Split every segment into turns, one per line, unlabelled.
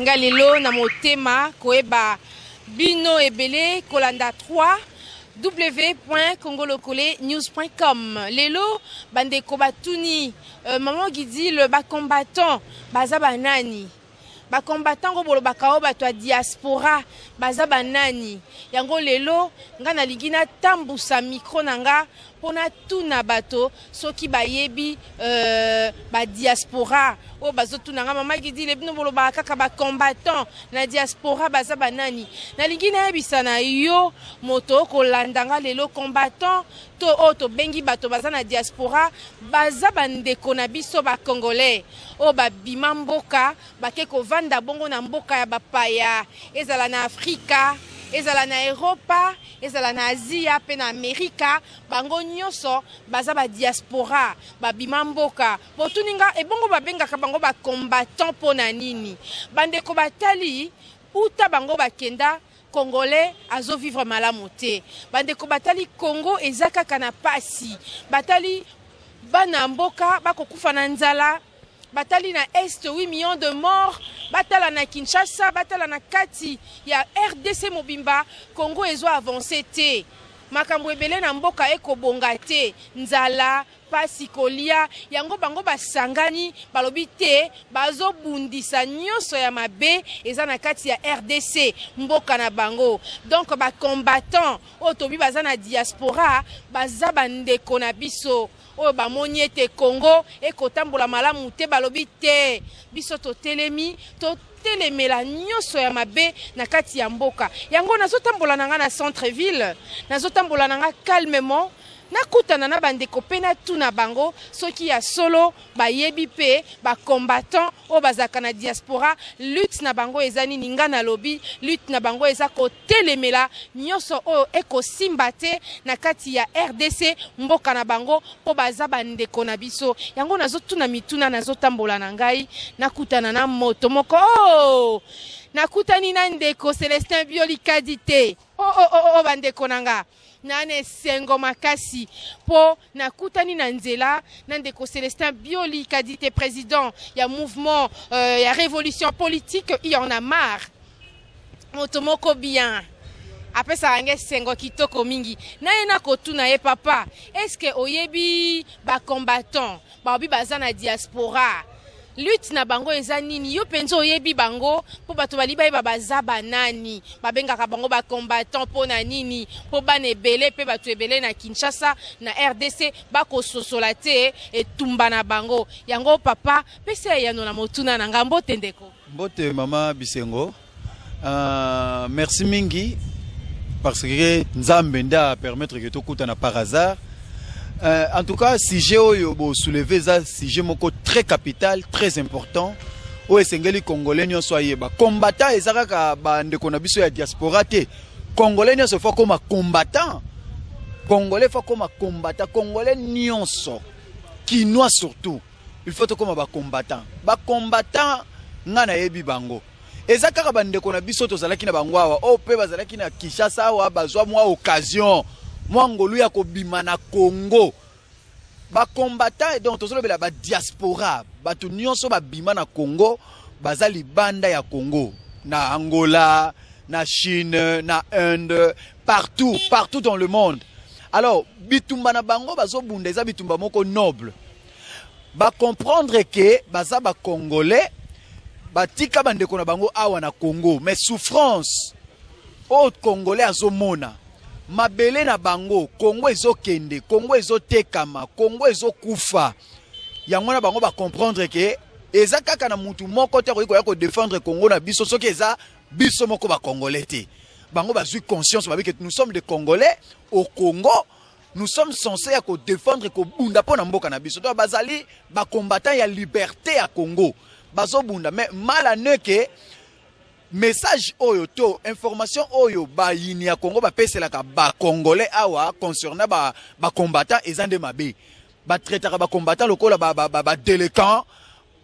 Nga lelo na motema koyeba bino ebele kolanda 3 w.congolokolenews.com. Lelo bandeko batuni maman Gidile, ba combattant baza banani? Ba combattant ngo bolobaka o bato ya diaspora baza banani? Yango lelo nga nalingi natambusa micro na nga mpo natuna bato soki bayebi ba diaspora oyo bazotuna nga: "Mama Gidile, bino bolobaka kaka ba combattant na diaspora, baza banani?" Nalingi nayebisa na yo moto okolanda nga lelo, combattant to oyo tobengi bato baza na diaspora, baza bandeko na biso bacongolais oyo babima mboka, bake kovanda bongo na mboka ya bapaya, ezala na Afrika, ezala na Eropa, ezala na Azia mpe na Amerika. Bango nyonso baza badiaspora, babima mboka. Botuni nga: "Ebongo babengaka bango bacombattant mpo na nini?" Bandeko batali uta bango bakenda, Congolais azovivre malamu te. Bandeko batali, Congo eza kaka na pasi. Batali bana mboka bakokufa na nzala, batali na Est 8 millions de morts, batala na Kinshasa, batala na kati ya RDC mobimba, Congo ezo avance te, makambo ebele na mboka ekobonga te, nzala, pasi kolia. Yango bango basangani, balobi te, bazobundisa nyonso ya mabe eza na kati ya RDC, mboka na bango. Donc bacombattant oyo tobi baza na diaspora baza bandeko na biso oyo bamoni ete Congo ekotambola malamu te. Balobi te, biso totelemi, totelemela nyonso ya mabe na kati ya mboka. Yango nazotambola na nga na centre ville, nazotambola na nga calmement, nakutana na bandeko mpe natuna bango soki ya solo bayebi mpe bacombattant oyo bazalaka na diaspora, lutte na bango eza nini. Nga nalobi lutte na bango eza kotelemela nyonso oyo ekosimba te na kati ya RDC, mboka na bango, mpo baza bandeko na biso. Yango nazotuna mituna, nazotambola na ngai, nakutana na moto moko. Oh! Nakutani na ndeko Celestin Biolikadi te. Oh, oh, oh, oh, bandeko na nga, na esengo makasi mpo nakutani na nzela na ndeko Celestin Bioli Kadi te, président ya mouvement ya révolution politique Il en a marre. Moto moko bien, apesaka nge esengo kitoko mingi. Na ye nakotuna ye: "Papa, est-ce oyebi bacombattant balobi baza na diaspora, lutte na bango eza nini? Yo mpenza oyebi bango?" Mpo bato bali bayeba baza banani, babengaka bango bacombattant mpo na nini, mpo bana ebele mpe bato ebele na Kinshasa, na RDC, bakososola te etumba na bango. Yango papa, pesa eyano na motuna na nga. Mbote ndeko.
Mbote mama Bisengo. Merci mingi parce que Nzambe nde apermettre ke tokutana par hasard. En tout cas, sujet oyo bosoulever eza sujet moko très capital, très important, oyo esengeli Congolais nyonso ayeba. Combattant eza kaka bandeko na biso ya diaspora te. Congolais nyonso faut akoma combattant. Congolais faut akoma combattant. Congolais nyonso, Kinois surtout, il faut tokoma bacombattant. Bacombattant, nga nayebi bango, eza kaka bandeko na biso tozalaki na bango awa, oyo mpe bazalaki na Kinshasa awa, bazwa mwa occasion, mwa ngolu ya kobima na Congo. Bacombattant, donc tozolobela badiaspora, bato nyonso babima na Congo, baza libanda ya Congo, na Angola, na Chine, na Inde, partout, partout dans le monde. Alors bitumba na bango bazobunda eza bitumba moko noble. Bacomprendre ke baza bacongolais, batika bandeko na bango awa na Congo, mais souffrance oyo Congolais azomona, mabele na bango Congo ezokende, Congo ezotekama, Congo ezokufa. Yango wana bango bacomprendre ke eza kaka na mutu moko te akoki koya kodéfendre Congo na biso soki eza biso moko bacongolais te. Bango bazwi conscience, babi ke nous sommes des Congolais au Congo, nous sommes censés ya kodéfendre, kobunda mpo na mboka na biso. Donc bazali bacombattant ya liberté ya Congo, bazobunda. Mais mal ane ke message oyo to information oyo bayini ya Congo bapeselaka bacongolais awa concernant bacombattant ba eza nde mabe. Batraitaka bacombattant lokola badélinquant,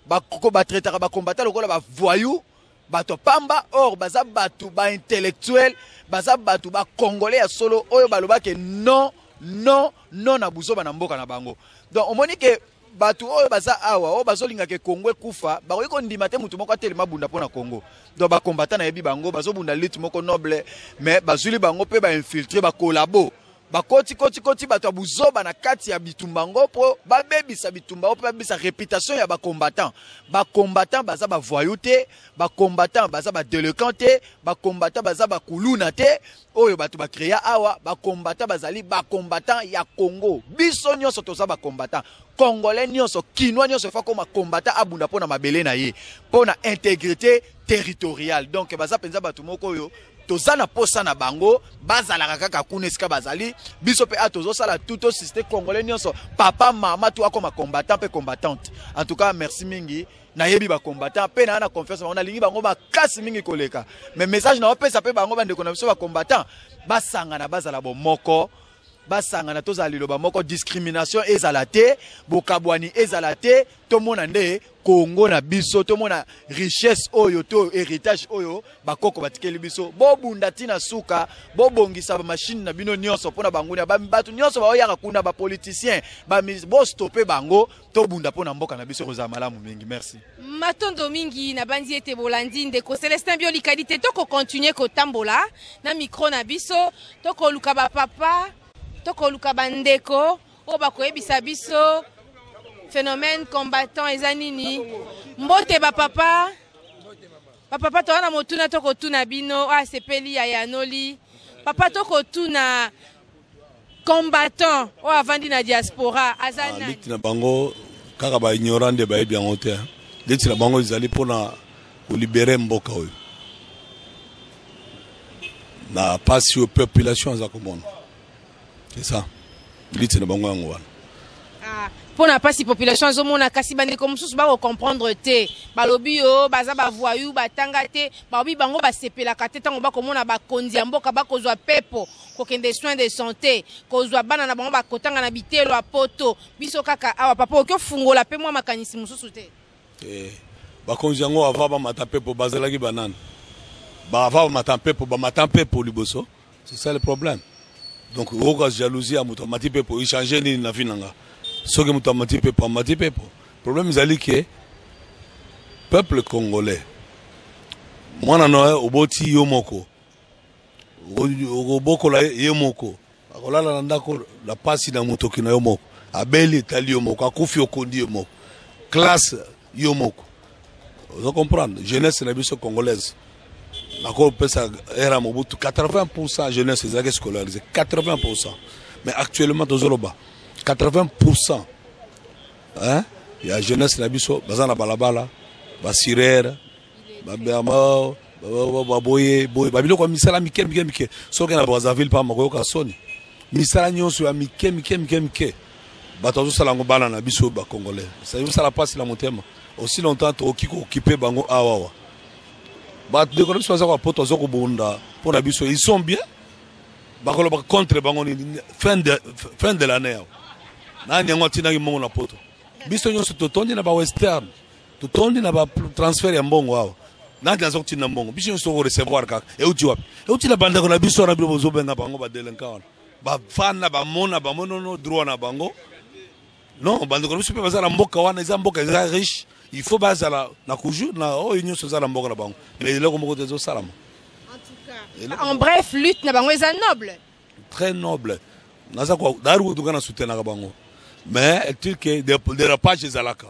batraitaka bacombattant lokola bavoyou, bato pamba. Or baza bato baintellectuel, baza bato bacongolais ya solo oyo balobaki non, non, non na buzoba na mboka na bango. Donc omoni ke Bato oyo baza awa, oyo bazolingaka Kongo ekufa, bakoki kondima te motu moko atelema abunda mpo na Kongo. Donc bacombattant, nayebi bango bazobunda lutte moko noble, mais bazwili bango mpe bainfiltré, bacollabo, bakoti koti koti bato ya buzoba na kati ya bitumba yango mpo babebisa bitumba oyo mpe babebisa réputation ya bacombattant. Bacombattant baza bavoyou te, bacombattant baza badélinquant te, bacombattant baza bakuluna te oyo bato bacréa awa. Bacombattant bazali bacombattant ya Congo. Biso nyonso toza bacombattant. Congolais nyonso, Kinois nyonso efa koma combattant, abunda mpo na mabele na ye, mpo na intégrité territoriale. Donc baza mpenza bato moko oyo toza na posa na bango bazalaka kaka kuna esika bazali. Biso mpe a tozosala tout tosiste Congolais nyonso, papa, mama, tu akoma combattant mpe combattante. En tout cas, merci mingi. Nayebi bacombattant mpe naa na confiance bango, nalingi bango makasi mingi koleka. Mais message na opesa mpe bango, bandeko na biso bacombattant, basangana, bazala bomoko, basangana, tozala liloba moko, discrimination ezala te, bokabwani ezala te. Tomona nde Kongo na biso, tomona richesse oyo to héritage oyo bakoko batikeli biso. Bobunda ntina suka, bobongisa bamachine na bino nyonso mpona bangunia. Bato nyonso baoyaka kuna, bapoliticien, bostope bango. Tobunda mpona mboka na biso, kozala malamu mingi. Merci.
Matondo mingi. Na bandi ete bolandi ndeko Celestin Biolikadi te. Tokocontinue kotambola na micro na biso, tokoluka bapapa, tokoluka bandeko oyo bakoyebisa biso phénomène combattant eza nini. Mbote bapapa. Bapapa, toza na motuna tokotuna bino. Oyo asepeli ya yanoli. Papa, tokotuna: combattant oyo avandi na diaspora aza nani?
Lutte na bango, kaka baignorant nde bayebi yango te. Lutte na bango ezali mpona kolibérer mboka oyo na pasi oyo population aza komona. C'est ça lutte na bango, yango wana.
Ah, mpo na mpasi population azomona, kasi bandeko mosusu bakocomprendre te. Balobi yo baza bavoyou, batanga te. Balobi bango basepelaka te ntango bakomona bakonzi ya mboka bakozwa pepo kokende soin de santé, kozwa bana na bango bakotanga na bitelo ya Poto, biso kaka awa. Papa, oki ofungola mpe mwa makanisi mosusu te?
Eh, bakonzi yango ava bamata mpepo, bazalaki banani? Bava bamata mpepo, bamata mpepo liboso. C'est ça le problème. Donc oyoka jalousie ya moto amati mpepo, echange nini na vie na nga? Soki moto amati mpepo, amati mpepo. Problème ezali ke peuple congolais, mwana na yo oboti yo moko, okobokola ye moko, akolala na ndako na pasi na motoki na yo moko, abeli etali yo moko, akufi okondi yo moko, classe yo moko. Ozo comprendre? Jeunesse na biso congolaise, nakopesa ère Mobutu, 80 jeunesse ezalaki scolarisé, 80. Mais actuellement tozoloba 80, hein, ya jeunesse na biso baza na balabala, basirere, baboye boye, babiloko ya misala mike mike mike. Soki na Brazzaville pamba, koyoka soni, misala nyonso ya mike mike mike mike, bato bazosala yango bana na biso bacongolais. Osala mpasi na motema. Aussi longtemps tokoki kookipe bango awawa, bandeko na biso baza kwa poto, baza kobunda mpo na biso, ils sont bien. Bakoloba contre bango nini fin de l'année awa? Nani yango atindaki mbongo na Poto? Biso nyonso totondi na bawestern, totondi na batransfert ya mbongo awa. Nani aza kotinda mbongo? Biso nyonso tokorecevoir kaka. Euti wapi? Euti na bandeko na biso wana. Bino bozobenga bango badélinquant wana, bafanda, bamona bamonono droit na bango. Non, bandeko na biso mpe baza na mboka wana, eza mboka eza riche, il faut bazala na kuju na oyo nyonso eza na mboka na bango, mais eloko moko te ezosalama.
En bref, lutte na bango eza noble.
Très noble. Naza dari kutuka na soutenaka bango, mais est-il que dérapage ezalaka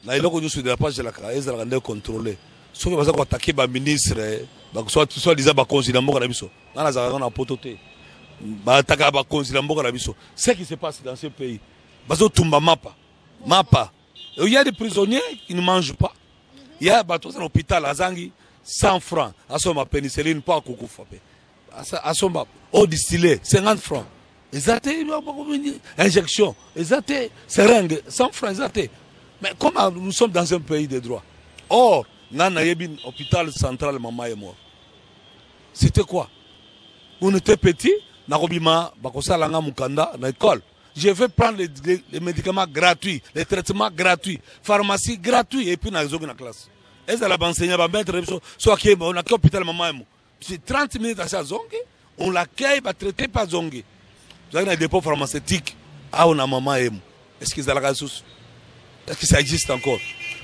na eloko nyonso? Dérapage ezalaka, ezalaka nde contrôlé. Soki baza koattaquer baministre, soit disant bakonzi na mboka na biso, nga nazalaka na Poto te, baattaquaka bakonzi na mboka na biso. Ce qui se passe dans ce pays, bazotumba mapa mapa, il y a des prisonniers qui ne mangent pas, il y a bato baza na hôpital, azangi 100 francs asomba pénicilline mpo akokufa, mpe asomba eau distillée 50 francs eza te, injection eza te, seringue 100 francs eza te. Mais comme nous sommes dans un pays de droit, or nga nayebi hôpital central Mama Yemo, c'était quoi? On était petit, nakobima, bakosala nga mokanda na école, je vais prendre les médicaments gratuits, les traitements gratuits, pharmacie gratuit, et puis nazoki na classe. Ezala baenseignant, bamaître biso, so akei naki hôpital Mama Yemo, c'est 30 minutes asi azongi, on l'accueille, batraité mpe azongi. Tozalaki na dépôt pharmaceutique awa na Mama Yemo. Est ce que ezalaka lisusu? Est-ce que ça existe encore?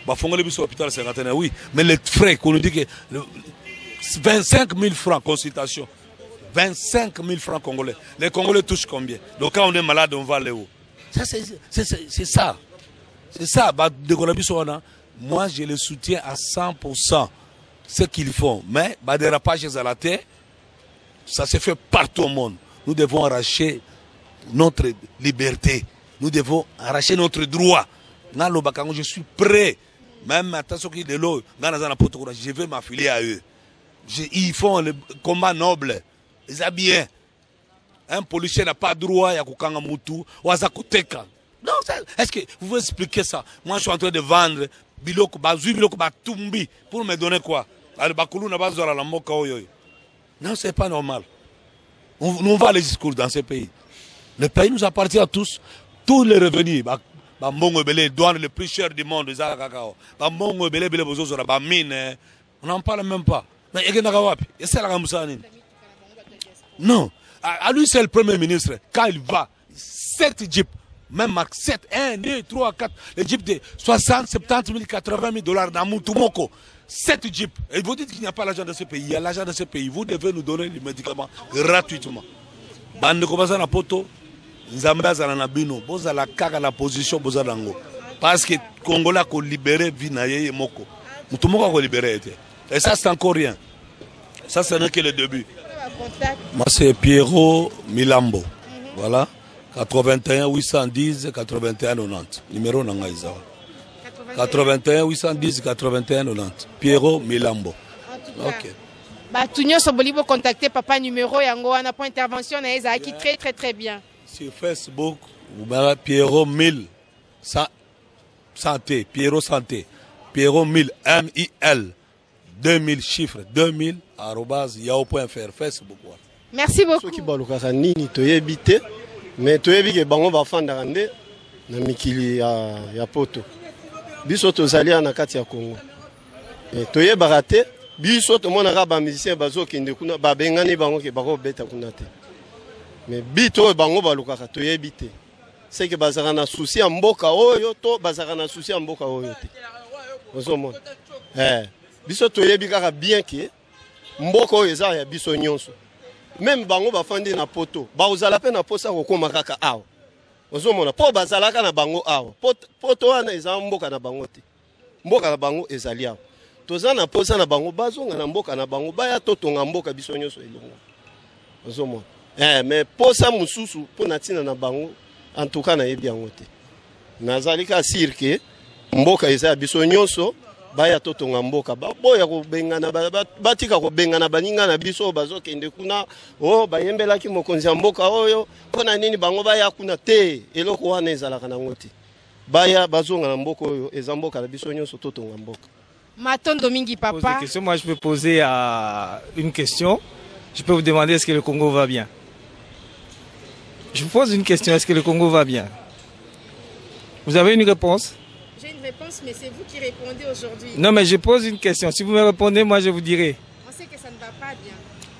Bafongoli biso hôpital cinquantenaire, oui, mais les frais qu'on nous dit que 25 000 francs consultation, 25 000 francs congolais. Les Congolais touchent combien? Donc quand on est malade, on va aller où? Ça, c'est ça. C'est ça. Bah, moi, je les soutiens à 100%, ce qu'ils font. Mais, bah, dérapage à la terre, ça se fait partout au monde. Nous devons arracher notre liberté. Nous devons arracher notre droit. Je suis prêt. Même attention qu'il de l'eau, je vais m'affilier à eux. Ils font le combat noble. Ils ont bien. Un policier n'a pas droit à kokanga mutu ou à koteka. Non, est-ce que vous pouvez expliquer ça? Moi, je suis en train de vendre biloko, bazui biloko batumbi pour me donner quoi? Alors, bakuluna bazora la mboka oyo. Non, c'est pas normal. On va aller jusqu'où dans ce pays? Le pays nous appartient à tous. Tous les revenus, ba mbongo ebele, douane le plus cher du monde, eza cacao. Ba mbongo ebele ebele bozozora, ba mine, on n'en parle même pas. Mais ekendaka wapi? Esalaka mosala nini? Non. À lui, c'est le premier ministre. Quand il va, 7 jeeps, même marque 7, 1, 2, 3, 4, les jeeps de 60, 70 000, 80 000 dollars dans Moutoumoko. 7 jeeps. Et vous dites qu'il n'y a pas l'argent dans ce pays. Il y a l'argent dans ce pays. Vous devez nous donner les médicaments gratuitement. Bandeko baza na poto, Nzambe azala na bino, bozala kaka na position bozala nango. Parce que Congolais a libéré vie na ye moko. Mutu moko a libéré été. Et ça, c'est encore rien. Ça, ce n'est que le début. Moi, c'est Pierrot Milambo. Voilà. 81 810 81 90. Numéro nanga izawa. 81 810 81 90. Pierrot Milambo. Ok.
Bah, tout nyonso boli bo contacter papa numéro yango wana pour intervention na ezalaki très très très bien.
Sur Facebook, vous mettez Pierrot 1000 santé, Pierrot santé. Pierrot 1000 M I L 2000 chiffres 2000 arobase yahoo point fr Facebook. Voilà.
Merci beaucoup.
Soki balukaka nini toyebi te, mais toyebi ke bango bafandaka nde na mikili ya poto. Biso tozali na kati ya Congo. Mais toyebaka te, biso tomonaka ba musicien bazokende kuna, babengani bango ke bakobeta kuna te. Mais bito oyo bango balukaka toyebi te. C'est que bazalaka na souci ya mboka oyo to bazalaka na souci ya mboka oyo te. Ozomona. Biso toyebi kaka bien ke mboka oyo eza ya biso nyonso. Même bango bafandi na poto, baozala pe na posa kokóma kaka awa. Ozomona, po bazalaka na bango awa. Poto wana eza mboka na bango te. Mboka na bango ezali awa. Toza na posa na bango, bazonga na mboka na bango, baya totonga mboka biso nyonso elongo. Ozomona. Mais posa mosusu po na ntina na bango, en tout cas nayebi yango te. Nazali ka sûr ke mboka eza ya biso nyonso, baya totonga mboka. Baboya kobengana, batika kobengana baninga na biso oyo bazokende kuna, oh, bayembelaki mokonzi ya mboka oyo, mpona nini bango baya kuna te? Eloko wana ezalaka nango te. Baya bazonga na mboka oyo, eza mboka na biso nyonso, totonga mboka.
Matondo mingi, papa.
Pose des questions. Moi, je peux poser à une question. Je peux vous demander, est-ce que le Congo va bien? Je vous pose une question, est-ce que le Congo va bien? Vous avez une réponse?
J'ai une réponse, mais c'est vous qui répondez aujourd'hui.
Non, mais je pose une question. Si vous me répondez, moi, je vous dirai.
On sait que ça ne va pas bien.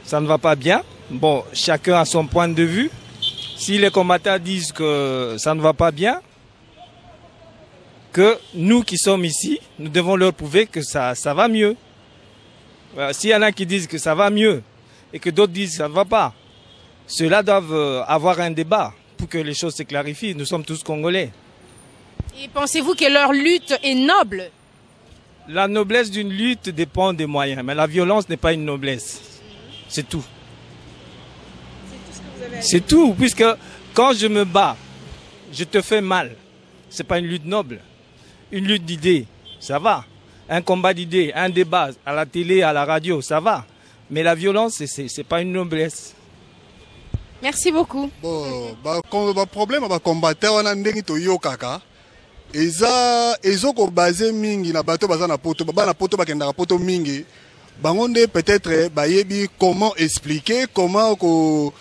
Ça ne va pas bien. Bon, chacun a son point de vue. Si les combattants disent que ça ne va pas bien, que nous qui sommes ici, nous devons leur prouver que ça va mieux. S'il y en a qui disent que ça va mieux et que d'autres disent que ça ne va pas, ceux-là doivent avoir un débat pour que les choses se clarifient. Nous sommes tous Congolais.
Et pensez-vous que leur lutte est noble?
La noblesse d'une lutte dépend des moyens, mais la violence n'est pas une noblesse. C'est tout.
C'est tout ce que vous avez à dire.
C'est tout, puisque quand je me bats, je te fais mal. C'est pas une lutte noble. Une lutte d'idées, ça va. Un combat d'idées, un débat à la télé, à la radio, ça va. Mais la violence, c'est pas une noblesse.
Merci beaucoup.
Bon, ba, con, ba problème, ba combattre, wana ndenge toyokaka. Eza, ezoko basé mingi na bato baza na poto, ba na poto bakendaka poto mingi. Bango nde peut-être bayebi comment expliquer, comment ko,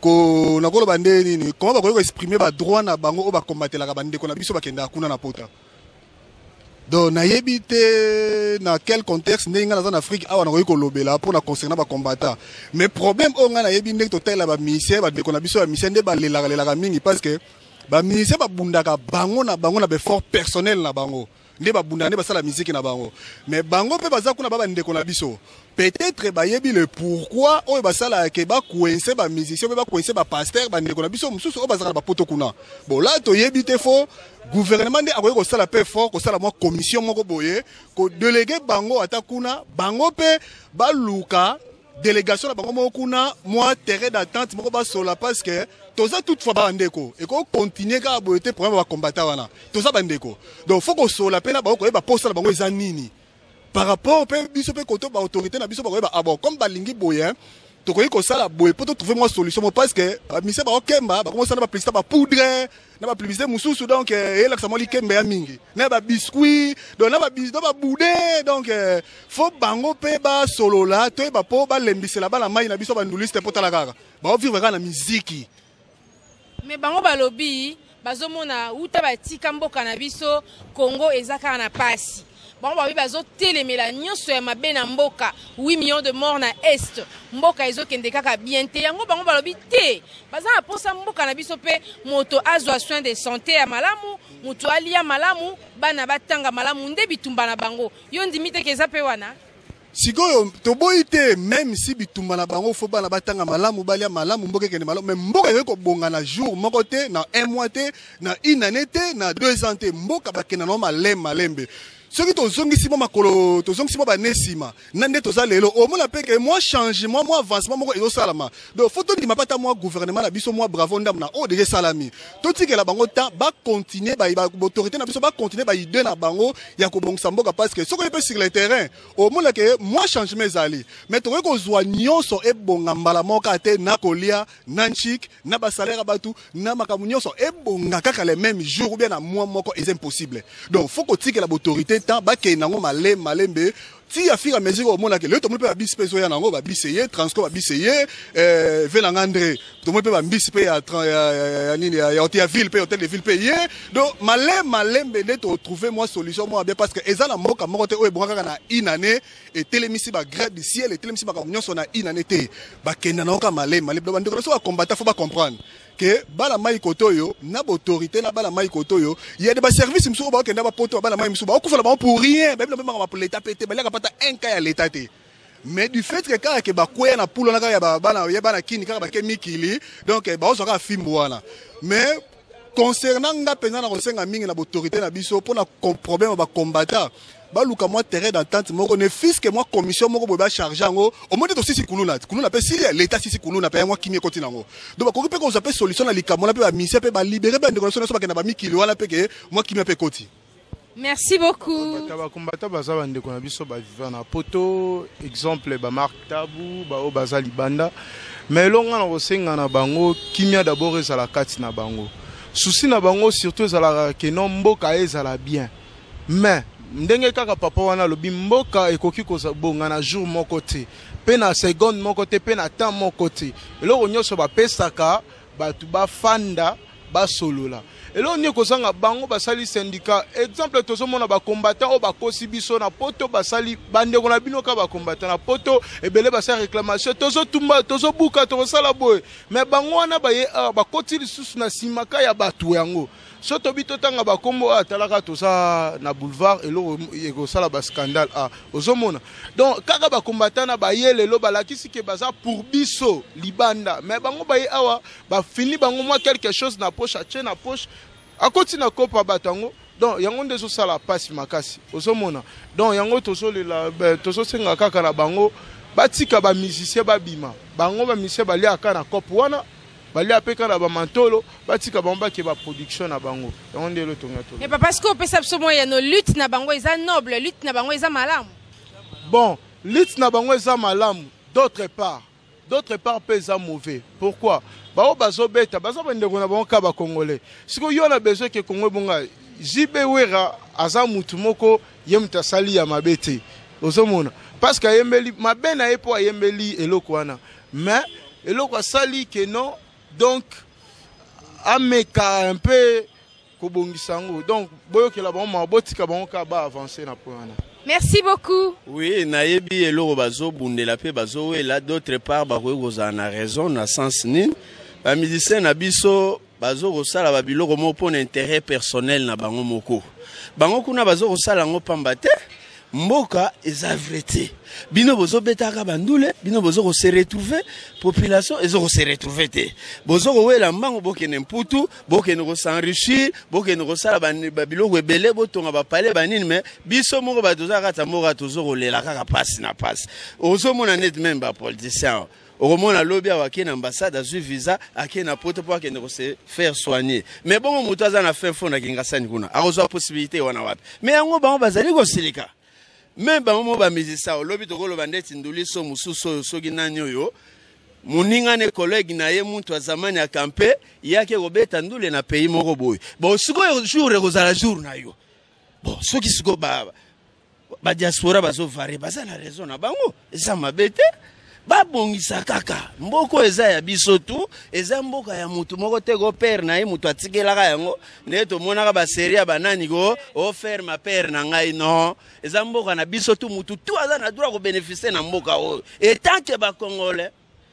ko, nakoloba nde nini, comment bakoki ko exprimer ba droit na bango oyo bakombatelaka ba ndeko na biso bakendaka kuna na pota. Donc nayebi te na quel contexte ndenge nga naza na Afrique awa nakoki kolobela mpona concernant ba combattant. Mais problème oyo nga nayebi ndenge totalela ba musicien, ba ndeko na biso ya musicien nde balelaka lelaka mingi parce que Bamusicien babundaka bango na bango na baeffort personnel na bango nde babundaka, nde basala miziki na bango. Mais bango mpe baza kuna, ba bandeko na biso, peut-être bayebi le pourquoi oyo basalaka ke bacoincer bamusicien mpe bacoincer bapasteur, bandeko na biso mosusu oyo bazalaka na bapoto kuna. Bon, là toyebi te. Faut gouvernement nde akoki kosala mpe fort, kosala mwa commission moko boye, kodéléguer bango ata kuna, bango mpe baluka délégation na bango moko kuna, mwa terrain d'entente moko basola, parce que toza toutefois bandeko. Ekocontinuer kaka boye te. Problème bacombattants wana, toza bandeko, donc faut kosola mpe na bango, koyeba posa na bango eza nini par rapport mpe biso mpe koto baautorité na biso bakoyeba. Ah bon, comme balingi boye, tokoki kosala boye mpo totrouver mwa solution mo, parce que bamusicien bakokemba, bakomosala bapublicité, bapoudre na bapublicité mosusu. Donc eyelakisa mwa likembe ya mingi na babiscuit, donc na baboudin. Donc faut bango mpe basolola, toyeba mpo balembisela bana mai na biso banduliste, mpo tala kaka baovivre kaka na miziki.
Mais bango balobi bazomona uta batika mboka na biso Congo eza kaka na pasi. Bango balobi bazotelemela nyonso ya mabe na mboka, 8 millions de morts na Est, mboka ezokende kaka bien te. Yango bango balobi te, baza na mposa mboka na biso mpe moto azwa soin de santé ya malamu, moto alia malamu, bana batanga malamu. Nde bitumba na bango. Yo ndimi teke eza mpe wana?
Sikoyo toboyi te, même si bitumba na bango, faut bana batanga malamu, balia malamu, mboka ekende malamu. Mais mboka ekoki kobonga na jour moko te, na un mois te, na une année te, na 2 ans te. Mboka bakenda nango malembe malembe. Soki tozongisi mwa makolo, tozongisi mwa bane nsima na nde toza lelo, omona mpe ke mwa changement, mwa avancement moko ezosalama. Donc faut tondima mpe ata mwa gouvernement na biso, mwa bravo ndambo na oyo deja esalami. Totikela bango temps, bacontinuer, baautorité na biso bacontinuer baidée na bango ya kobongisa mboka, parce que soki oye mpe sur le terrain, omona ke mwa changement ezali. Mais tokoki kozwa nyonso ebonga mbala moko te, na kolia, na nchik, na basalaire ya bato, na makambo nyonso ebonga kaka le même jour ou bien na mois moko, eza impossible. Donc faut kotikela baautorité temps, bakende yango malembe malembe ti ya fur à mesure. Omonake lelo tomoni mpe babisi mpe ezoya nango, babisi ye Transco, babisi ye ve nanga André, tomoni mpe bambisi mpe ya nini, ya ville mpe hôtel de ville mpe ye. Donc malembe malembe nde totrouver mwa solution moko bien, parce que eza na mboka moko te oyo ebonga kaka na une année, etelemisi bagrade du ciel, etelemisi makambo nyonso na une année te. Bakenda nango kaka malembe malembe. Donc bandeko na biso bacombattants, faut bacomprendre ke bana mai kote oyo na baautorité na bana mai kote oyo ya de baservice mosusu oyo bakokenda bapoto, bana mai mosusu bakokufela bango pour rien. Bayebi na mpe makambo leta mpe te, baliaka pata un cas ya leta te. Mais du fait que kaka ke bakweya na pulu wana kaka ya bana ya bana kini, kaka bake mikili, donc baozwa kaka fimbu wana. Mais concernant nga mpenza, na kosenga mingi na baautorité na biso mpona problème ya bacombattants, baluka mwa terrain d'entente moko, ne fût-ce que mwa commission moko boye, bacharger yango. Omoni te, tosisi kuluna, kuluna mpe sili, leta sisi kuluna mpe mwa kimi ekoti nango. Donc bakoki mpe kozwa mpe solution na likambo wana mpe bamusicien mpe balibérer bandeko na biso nyonso bakenda bamikili wana mpe ke mwa kimia mpe ekoti.
Merci beaucoup.
Bacombattants baza bandeko na biso baviva na poto, exemple bamark Tabu, baoyo baza libanda. Mais elonga na kosenga na bango, kimia d'abord ezala kati na bango. Souci na bango surtout ezalaka ke non, mboka ezala bien. Mais ndenge kaka papa wana alobi, mboka ekoki kobonga na jour moko te, mpe na seconde moko te, mpe na temps moko te. Eloko nyonso bapesaka bato, bafanda, basolola. Eloko nini ekozanga bango basali syndicat? Exemple, tozomona bacombattants oyo bakosi biso na poto, basali bandeko na bino kaka bacombattants na poto ebele basali réclamation, tozotumba, tozobuka, tokosala boye. Mais bango wana baye awa, bakoti lisusu na nsima ka ya bato yango. So tobi totanga bakombo oyo atalaka, toza na boulevard, eloko ekosala bascandale. A ozomona donc kaka bacombattants na baye lelo balakisi ke baza pour biso libanda, mais bango baye awa, bafini bango mwa quelque chose na poche, atie na poche, akoti na kopa bato yango. Donc yango nde ezosala mpasi makasi. Ozomona, donc yango tozolela, tozosenga kaka na bango batika bamusicien babima. Bango bamusicien baliaka na cope wana, balia mpe kaka na bamantolo, batika bango bake baproduction na bango. Yango nde elotonga to.
Mais papa, ce opesa biso moya no, lutte na bango eza noble, lutte na bango eza malamu?
Bon, lutte na bango eza malamu d'autre part, d'autre part mpe eza mauvais. Pourquoi? Bao bazobeta baza bandeko na bango kaka bacongolais. Sikoyo yo na besoin ke Kongo ebonga. JB Wera aza mutu moko, ye moto asali ya mabe te. Ozomona, parce que ayembeli mabe na ye mpo ayembeli eloko wana, mais eloko asali ke non, donc ameka un peu kobongisa yango. Donc boyokela bango mawa, botika bango kaka baavance na point wana.
Merci beaucoup.
Oui, nayebi eloko bazobundela mpe bazowela. D'autre part, bakoki kozala na raison na sens nini? Bamusicien na biso Bazo kosala ba biloko moko mpo na interet personnel na bango moko. Bango kuna bazo kosala yango pamba te. Mboka eza vrai te. Bino bozo betaka ba ndule, bino bozo ko se retrouver, population ezo ko se retrouver te. Bozo kowela mbango bokende Mputu, bokende ko s'enrichir, bokende kosala ba, ba biloko ebele, botonga ba palais ba nini, mais biso moko bato toza kati ya mboka tozo kolela kaka pasi na pasi. Ozomona neti meme ba politiciens Okomona lobi awa ake na ambassade azui visa ake na poto po akende ko se faire soigner mais bongo mutu aza na fin fond na Kingasani kuna akozua possibilite wana wapi? Mais yango bango bazali kosilika meme bango moko ba musiciens lobi tokoloba ndeti nduliso mosusu oyo soki nani oyo moninga ne collègue na ye mutu ya zamani ya campe ye ake kobeta ndule na pays moko boye bon sikoyo jour ekozala jour na yo bon soki sikoyo ba Ba diaspora bazo varie baza na raison na bango eza mabe te babongisa kaka mboka oyo eza ya biso tu eza mboka ya mutu moko te ko père na ye mutu atikelaka yango nde tomonaka ba serie ya banani ko o faire ma père na ngai non eza mboka na biso tu mutu tu aza na droit ko bénéficier na mboka oyo et tant que ba congolais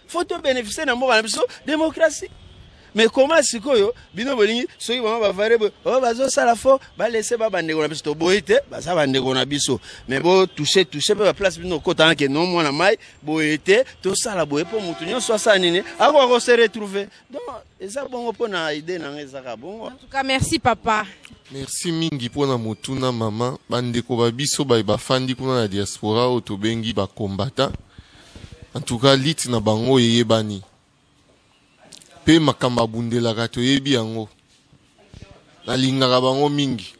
faut to bénéficier na mboka na biso démocratie mais comment sikoyo bino bolingi soki bango bavare boye oyo oh, bazosala fo balese ba bandeko na biso toboyi te baza bandeko na biso mais botouche touche mpe baplace bino okotana ke no mwana mai boye te tosala boye mpo motu nyonso asala nini akoka kose retrouver donc eza bongo mpo na idée na ngai ezaka bongo.
En tout cas merci papa.
Merci mingi mpo na motuna mama. Bandeko ba biso baye bafandi kuna na diaspora oyo tobengi ba combattants, en tout cas lutte na bango eyebani mpe makambo abundelaka toyebi yango. Nalingaka bango mingi,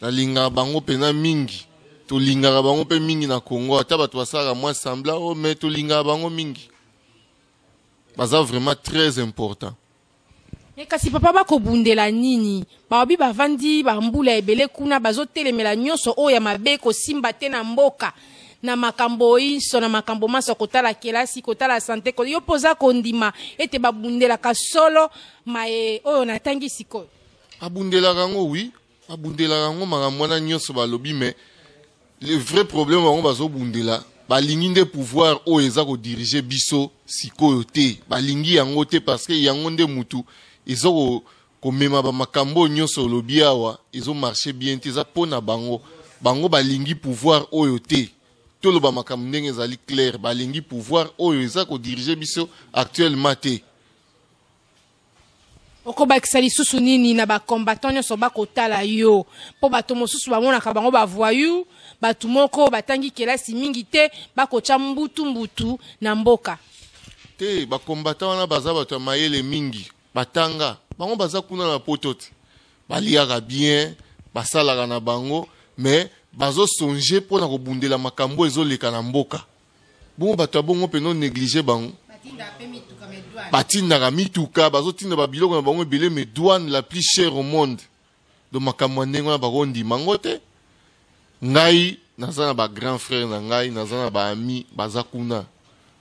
nalingaka bango mpenza mingi, tolingaka bango mpe mingi na Congo, ata bato basalaka mwa semblant oyo, mais tolingaka bango mingi. Baza vraiment très important.
Mais kasi papa bakobundela nini? Balobi bavandi ba mbula ebele kuna bazotelemela nyonso oyo ya mabe kosimba te na mboka na makambo inso na makambo manso kotala kelasi kotala sante yo mpo oza kondima ete babundelaka solo maye oyo natangi sikoyo?
Babundelaka yango oui, babundelaka yango makambo wana nyonso balobi mais le vrai problème bango bazobundela balingi nde pouvoir oyo eza kodiriger biso sikoyo te, balingi yango te parce que yango nde mutu eza komema ba makambo oyo nyonso olobi awa ezo marcher bien te, eza mpo na bango. Bango balingi pouvoir oyo te, toloba makambo ndenge ezali clair, balingi pouvoir oyo eza kodiriger biso actuellement te.
Okobakisa lisusu nini na ba combattants nionso bakotala yo? Po bato mosusu bamonaka bango ba voyous, bato moko batangi kelasi mingi te, bakotya mbutu mbutu na mboka.
Te, ba combattants wana baza bato ya mayele mingi, batanga. Bango baza kuna na poto te. Baliaka bien, basalaka na bango, mais bazo songer pona kobundela makambo oyo ezoleka na mboka. Bongo bato ya bongo pena o negliger bango? Batindaka mituka, bazotinda ba biloko na bango ebele mais douane la plus chère au monde. Donc makambo ya ndenge wana bakondima yango te. Ngai naza na ba grand frère na ngai, naza na ba amis baza kuna.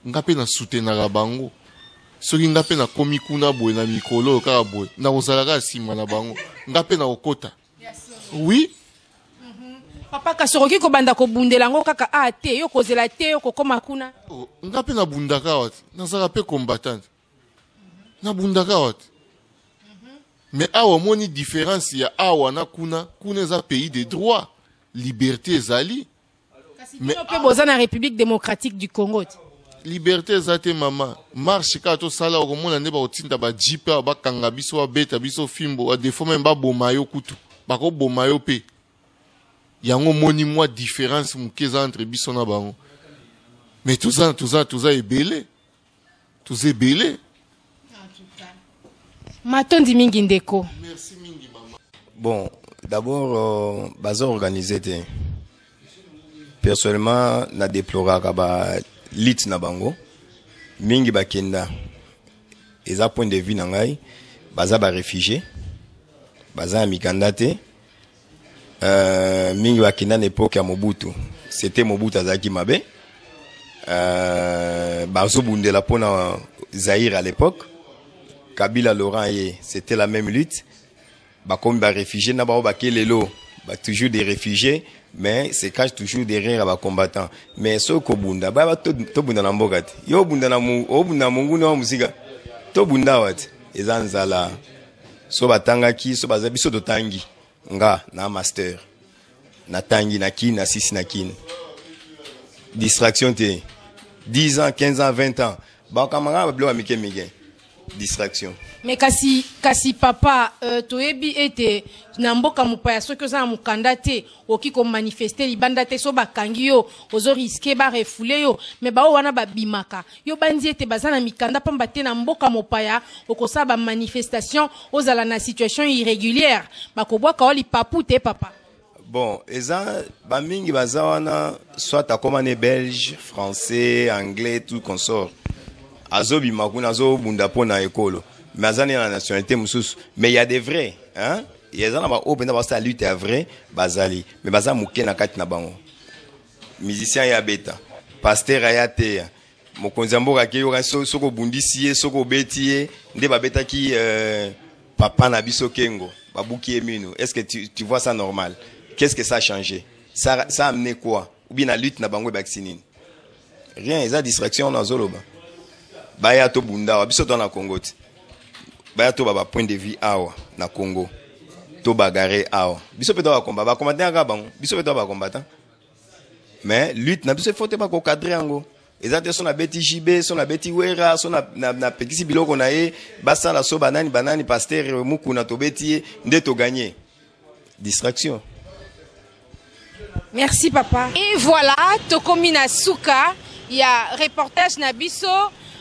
Nga pe na soutenaka bango. Soki nga pe nakomi kuna boye na mikolo oyo kaka boye, nakozala kaka sima na bango. Nga pe nakokota. Oui.
Papa kasi okoki kobanda kobundela yango kaka a te yo kozela te yo kokoma kuna.
Oh, nga pe nabundaka awa te, nazalaka pe combattante, nabundaka awa te. Mais awa omoni difference ya awa na kuna, kuna eza pays de droit, liberté ezali.
Kasi bino pe boza na République démocratique du Congo te.
Liberté eza te mama, marche kaka tosala okomona nde bakotinda ba jeep awa bakanga biso babeta biso fimbo, a defaut meme baboma yo kutu, bakoboma yo pe. Yango omoni mwa difference moke eza entre biso na bango. Mais toza toza toza ebele. Toza ebele.
Matondi mingi ndeko.
Merci mingi mama.
Bon, d'abord euh, baza organiser te. Personnellement na deploraka ba lutte na bango mingi bakenda eza point de vue na ngai baza ba réfugiés baza na mikanda te Euh, mingi bakenda na epoque ya Mobutu. C'était Mobutu azalaki mabe. Euh, bazobundela mpona Zaïre à l'époque. Kabila Laurent ye, c'était la même lutte. Bakomi ba réfugiés na bango bake lelo, ba toujours des réfugiés mais se cache toujours derrière ba combattants. Mais soki kobunda, ba tobunda na mboka te. Yo obunda na obunda monguna wa musika. Tobunda awa te. Eza nzala. So batangaki, so baza biso totangi. Nga na master. Natangi na Kin, na sisi na Kin. Distraction te. 10 ans, 15 ans, 20 ans. Bakamanga ba biloko ya mike mike. Distraction.
Mais kasi kasi papa euh, toyebi ete na mboka mopaya soki oza na mokanda te okoki komanifeste libanda te so bakangi yo ozo riske barefule yo me baoyo wana babimaka yo bandi ete baza na mikanda pamba te na mboka mopaya okosala bamanifestation ozala na situation irrégulière bakobwaka yo lipapu te papa.
Bon, eza bamingi baza wana soit akoma ne belge, français, anglais, tout consort. Azobima kuna azobunda mpo na ekolo. Mais aza ne na nationalité mosusu. Mais il y a des vrais, hein? Eza na ba oyo mpenza basala lutte ya vrai bazali, mais baza moke na kati na bango. Musicien ya beta, pasteur aya teya, mokonzi ya mboka ake yoka soki obundisi ye, soki obeti ye, nde babetaki papa na biso Kengo, babuki ye minu. Est-ce que tu vois ça normal? Qu'est-ce que ça a changé? Ça, ça a amené quoi? Ou bien la lutte na bango ebakisi nini? Rien, eza distraction na zoloba. Baya to bunda awa, biso to na Congo ti. Baya to ba ba point de vue awa na Congo. To bagarre awa. Biso pe to ba combat, ba combattant ka bango. Biso pe to ba combattant. Mais lutte na biso il faut te ba ko cadrer yango. Eza te so na beti JB, so na beti Wera, so na, na, na pekisi biloko na ye, basala so banani banani pasteur Mukuna to beti ye, nde to gagner. Distraction.
Merci papa. Et voilà, tokomi na suka ya reportage na biso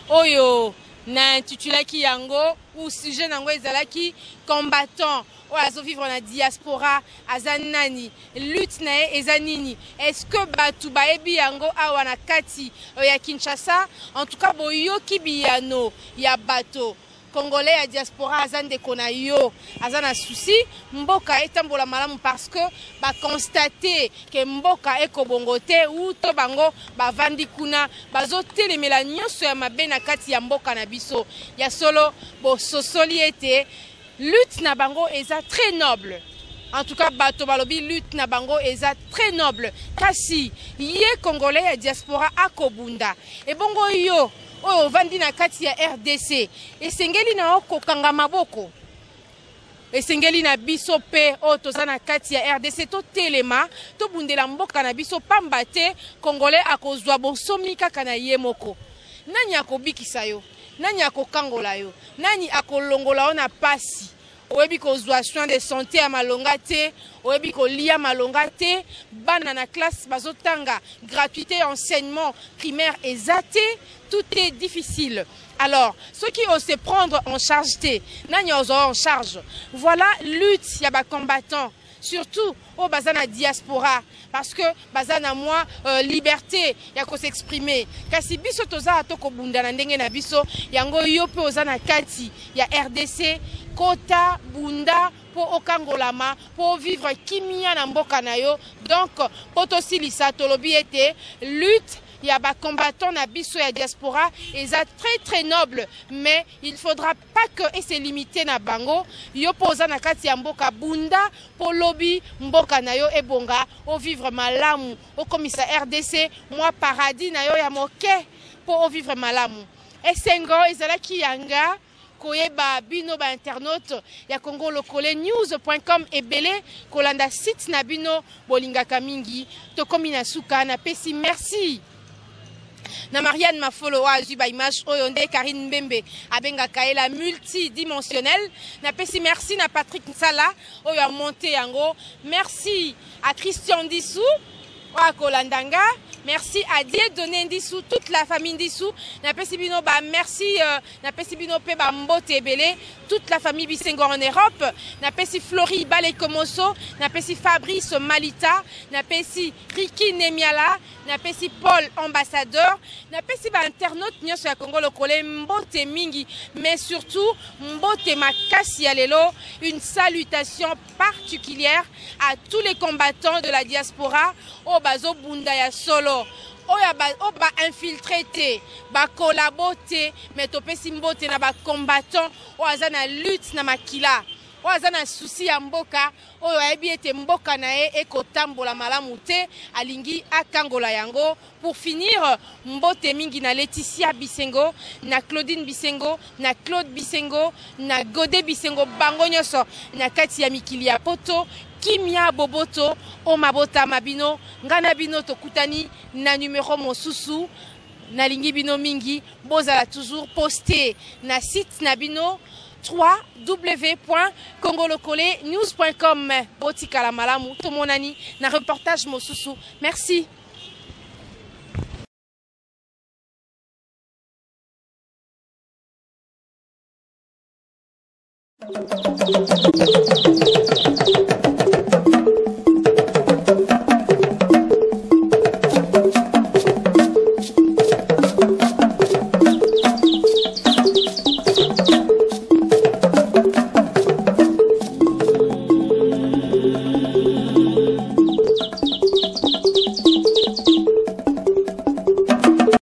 oyo na intitulaki yango ou sujet nango ezalaki combattant oyo azo vivre na diaspora aza nani, lutte na ye eza nini, est-ce que batu bayebi yango awa na kati ya Kinshasa? En tout cas boyoki biyano ya bato. Congolais ya diaspora aza ndeko na yo, aza na souci mboka etambola malamu parce que ba constater que mboka ekobongo te ou to bango bavandi kuna bazotelemela nyonso ya mabe na kati ya mboka na biso. Ya solo bososoli ete lutte na bango eza très noble. En tout cas bato balobi lutte na bango eza très noble, kasi ye congolais ya diaspora akobunda ebongo yo oyo ovandi na kati ya RDC esengeli na yo kokanga maboko. Esengeli na biso pe oyo toza na kati ya RDC totelema tobundela mboka na biso, pamba te congolais akozwa bonsomi kaka na ye moko. Nani akobikisa yo? Nani akokangola yo? Nani akolongola yo na pasi? Oyebi kozwa soin de santé ya malonga te, oyebi kolia malonga te, bana na classe bazotanga gratuité ya enseignement primaire eza te, tout est difficile. Alors, soki o se prendre en charge te, nani ozwa en charge? Voilà lutte ya ba combattants, surtout oyo baza na diaspora, parce que baza na mwa liberté ya ko s'exprimer. Kasi biso toza to kobunda na ndenge na biso, yango yo pe oza na kati ya RDC, kota bunda po okangolama, po vivre kimia na mboka na yo. Donc po tosilisa tolobi ete lutte ya ba combattants na biso ya diaspora eza très très noble, mais il faudra pas que et se limiter na bango. Yo po oza na kati ya mboka, bunda po lobi mboka na yo ebonga, o vivre malamu, okomisa RDC mwa paradis na yo ya moke po o vivre malamu. Esengo ezalaki yanga koyeba bino ba internautes ya Congo Lokole news point com ebele kolanda site na bino bolingaka mingi. Tokomi na suka, napesi merci na Marianne Mafolo oyo azwi ba image oyo nde Karine Mbembe abengaka ye la multidimensionnelle. Napesi merci na Patrick Nsala oyo a monté yango. Merci à Christian Ndissou oyo akolanda nga. Merci à Dieudonné Ndissou, toute la famille Ndissou. Napesi bino ba merci, napesi bino pe ba mbote ebele, toute la famille Bisengo en Europe. Napesi Florie Balekomoso, napesi Fabrice Malita, napesi Ricky Nemiala, napesi Paul ambassadeur, napesi ba internautes nyonso ya Congo Lokole mbote mingi, mais surtout mbote makasi ya lelo, une salutation particulière à tous les combattants de la diaspora oyo bazobunda ya solo, oyo oyo ba infiltré te, ba collabo te, mais topesi mbote na ba combattants oyo aza na lutte na makila. Oyo aza na souci ya mboka, oyo ayebi ete mboka na ye ekotambola malamu te, alingi akangola yango. Pour finir, mbote mingi na Laetitia Bisengo, na Claudine Bisengo, na Claude Bisengo, na Gode Bisengo, bango nyonso na kati ya mikili ya poto. Kimia boboto o mabota ma bino, nga na bino tokutani na numero mosusu. Nalingi bino mingi, bozala toujours posté na site na bino www.congolokolenews.com. Botikala malamu, tomonani na reportage mosusu. Merci.